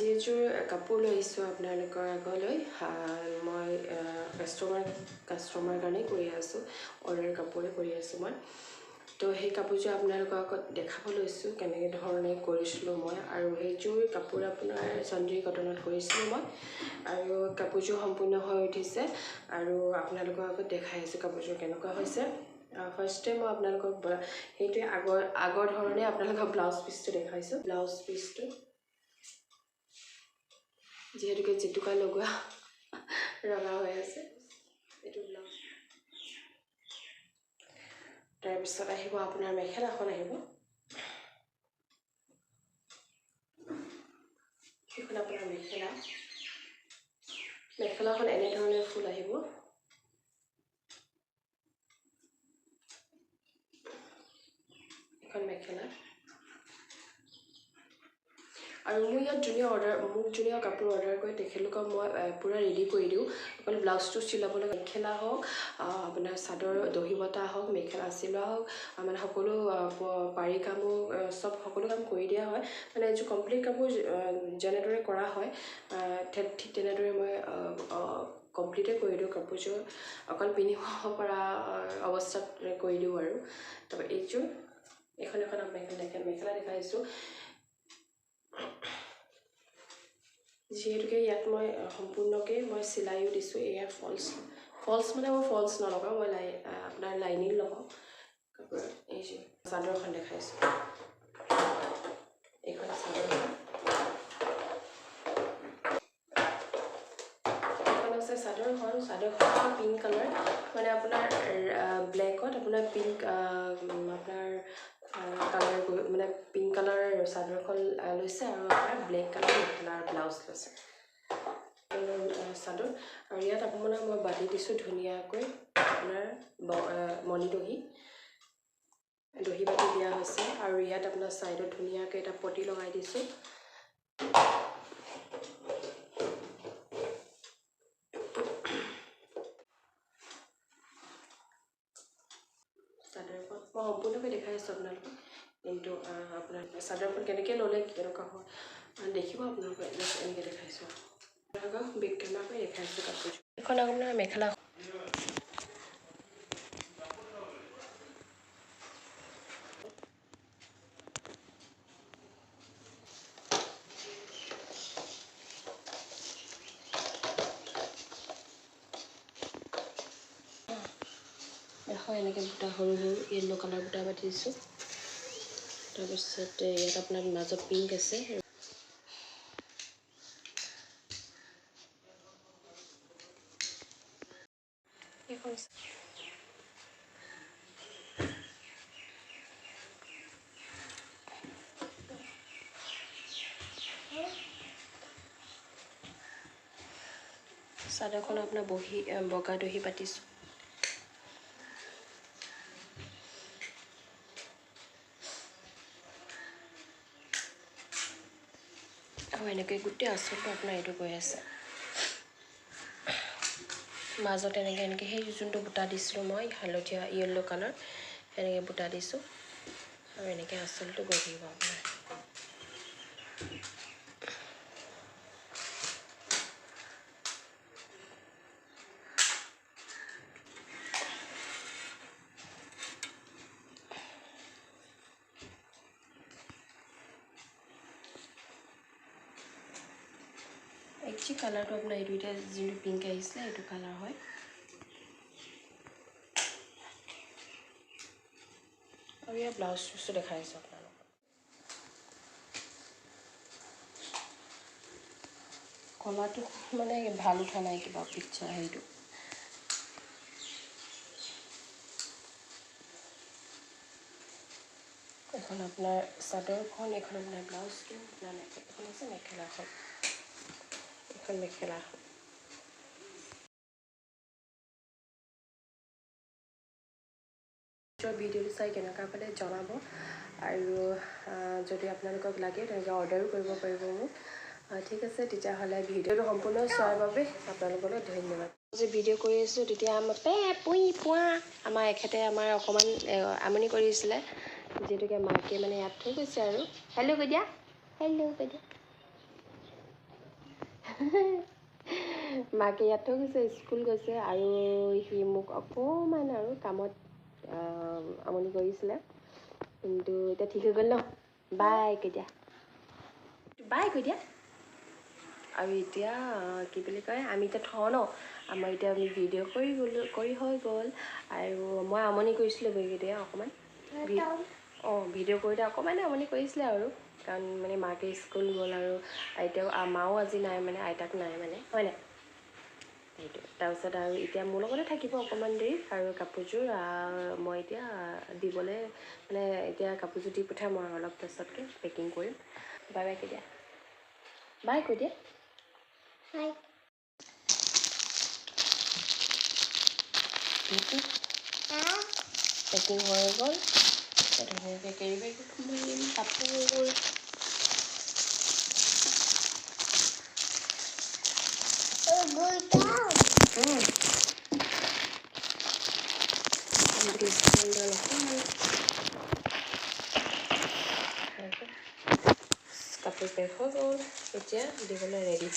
এযোৰ কাপোৰ লৈ আহিছোঁ আপোনালোকৰ আগলৈ। মই কাষ্টমাৰ কাৰণেই কৰি আছোঁ, অৰ্ডাৰ কাপোৰে কৰি আছোঁ মই। তো সেই কাপোৰযোৰ আপোনালোকৰ আগত দেখাব লৈছোঁ কেনেকৈ ধৰণে কৰিছিলোঁ মই। আৰু সেইযোৰ কাপোৰ আপোনাৰ চন্দ্ৰী কটনত কৰিছিলোঁ মই, আৰু কাপোৰযোৰ সম্পূৰ্ণ হৈ উঠিছে আৰু আপোনালোকৰ আগত দেখাই আছোঁ কাপোৰযোৰ কেনেকুৱা হৈছে। ফাৰ্ষ্টে মই আপোনালোকক সেইটোৱে আগৰ ধৰণে আপোনালোকক ব্লাউজ পিচটো দেখাইছোঁ। ব্লাউজ পিচটো যিহেতুকে জেতুকা লগোৱা ৰঙা হৈ আছে এইটো ব্লাউজ। তাৰপিছত আহিব আপোনাৰ মেখেলাখন আহিব, সেইখন আপোনাৰ মেখেলা। মেখেলাখন এনেধৰণে ফুল আহিব। এখন মেখেলা। আৰু মোৰ ইয়াত যোনে অৰ্ডাৰ, মোক যোনে কাপোৰ অৰ্ডাৰ কৰে তেখেতলোকক মই পূৰা ৰেডি কৰি দিওঁ। অকল ব্লাউজটো চিলাব লাগে, মেখেলা হওক, আপোনাৰ চাদৰ দহি বতা হওক, মেখেলা চিলোৱা হওক, মানে সকলো পাৰি কামো চব সকলো কাম কৰি দিয়া হয়। মানে এযোৰ কমপ্লিট কাপোৰ যেনেদৰে কৰা হয় ঠিক তেনেদৰে মই কমপ্লিটে কৰি দিওঁ কাপোৰযোৰ, অকল পিন্ধিব পৰা অৱস্থাত কৰি দিওঁ। আৰু তাৰপৰা এইযোৰ এইখন এখন মেখেলা দেখাইছোঁ। যিহেতুকে ইয়াত মই সম্পূৰ্ণকৈ মই চিলাইও দিছোঁ। এয়া ফলছ মানে মই ফলছ নলগাওঁ, মই আপোনাৰ লাইনিং লগাওঁ কাপোৰত। এইযোৰ চাদৰখন দেখাইছোঁ, এইখন চাদৰখন। এইখন হৈছে চাদৰখন। চাদৰখন পিংক কালাৰ, মানে আপোনাৰ ব্লেকত আপোনাৰ পিংক আপোনাৰ কালাৰ, মানে পিংক কালাৰ চাদৰখন লৈছে আৰু আপোনাৰ ব্লেক কালাৰ মেখেলা আৰু ব্লাউজ লৈছে চাদৰ। আৰু ইয়াত আপোনাৰ মই বাতি দিছোঁ ধুনীয়াকৈ আপোনাৰ মণি দহি দহি বাতি দিয়া হৈছে। আৰু ইয়াত আপোনাৰ ছাইডত ধুনীয়াকৈ এটা পটি লগাই দিছোঁ। চাদৰখন মই সম্পূৰ্ণকৈ দেখাই আছোঁ আপোনালোকক, কিন্তু আপোনাৰ চাদৰখন কেনেকৈ ল'লে কেনেকুৱা হয় দেখিব আপোনালোকে। এনেকৈ দেখাইছোঁ আপোনালোকক, বেক কেমেৰা কৰি দেখাইছোঁ কাপোৰযোৰ। এখন আপোনাৰ মেখেলা। হয় এনেকৈ বুটা সৰু সৰু য়েল্ল' কালাৰ বুটা বাতি দিছোঁ। তাৰপিছত ইয়াত আপোনাৰ মাজত পিংক আছে। এইখন চাদৰখন আপোনাৰ বগা দহি পাতিছোঁ। আৰু এনেকৈ গোটেই আঁচলটো আপোনাৰ এইটো গৈ আছে। মাজত এনেকৈ এনেকৈ সেই যোনটো বুটা দিছিলোঁ মই হালধীয়া য়েল্ল' কালাৰ, সেনেকৈ বুটা দিছোঁ আৰু এনেকৈ আঁচলটো গৈ থাকিব আপোনাৰ। একচুৱেলি কালাৰটো আপোনাৰ এইটো এতিয়া যোনটো পিংক আহিছিলে এইটো কালাৰ হয়। আৰু ইয়াৰ ব্লাউজ পিচটো দেখাই আছোঁ আপোনালোকক। কলাটো মানে ভাল উঠা নাই কিবা পিকচাৰ হেৰিটো। এখন আপোনাৰ চাদৰখন, এইখন আপোনাৰ ব্লাউজটো, আপোনাৰ এখন আছে মেখেলাখন, এখন মেখেলাখন। ভিডিঅ'টো চাই কেনেকুৱা পালে জনাব, আৰু যদি আপোনালোকক লাগে তেনেকৈ অৰ্ডাৰো কৰিব পাৰিব মোক। ঠিক আছে, তেতিয়াহ'লে ভিডিঅ'টো সম্পূৰ্ণ চোৱাৰ বাবে আপোনালোকলৈ ধন্যবাদ। যে ভিডিঅ' কৰি আছোঁ তেতিয়া আমাৰ পে পুই পোৱা আমাৰ এখেতে আমাৰ অকণমান আমনি কৰিছিলে, যিহেতুকে মাকে মানে ইয়াত থৈ গৈছে। আৰু হেল্ল' কৈ দিয়া, হেল্ল' কৈ দিয়া। মাকে ইয়াত থৈ গৈছে, স্কুল গৈছে। আৰু সি মোক অকণমান আৰু কামত আমনি কৰিছিলে, কিন্তু এতিয়া ঠিক হৈ গ'ল ন? বাই কৈ দিয়া, বাই কৈ দিয়া। আৰু এতিয়া কি বুলি কয়, আমি এতিয়া থওঁ ন। আমাৰ এতিয়া আমি ভিডিঅ' কৰি গ'লোঁ, কৰি হৈ গ'ল। আৰু মই আমনি কৰিছিলোঁ বগীতিয়া অকণমান, অঁ, ভিডিঅ' কৰোঁতে অকণমান আমনি কৰিছিলে আৰু, কাৰণ মানে মাকে স্কুল গ'ল আৰু আইতাও, মাও আজি নাই, মানে আইতাক নাই, মানে হয় নাই সেইটো। তাৰপিছত আৰু এতিয়া মোৰ লগতে থাকিব অকণমান দেৰি। আৰু কাপোৰযোৰ মই এতিয়া দিবলৈ, মানে এতিয়া কাপোৰযোৰ দি পঠিয়াম আৰু অলপ পাছতকৈ পেকিং কৰিম। বাই বাই কৈ দিয়া, বাই কৈ দিয়া। পেকিং হৈ গ'ল, ধুনীয়াকৈ কেৰি বেগত সোমাই দিম কাপোৰ। কাপোৰ পেক হৈ গ'ল, এতিয়া দিবলৈ ৰেডি।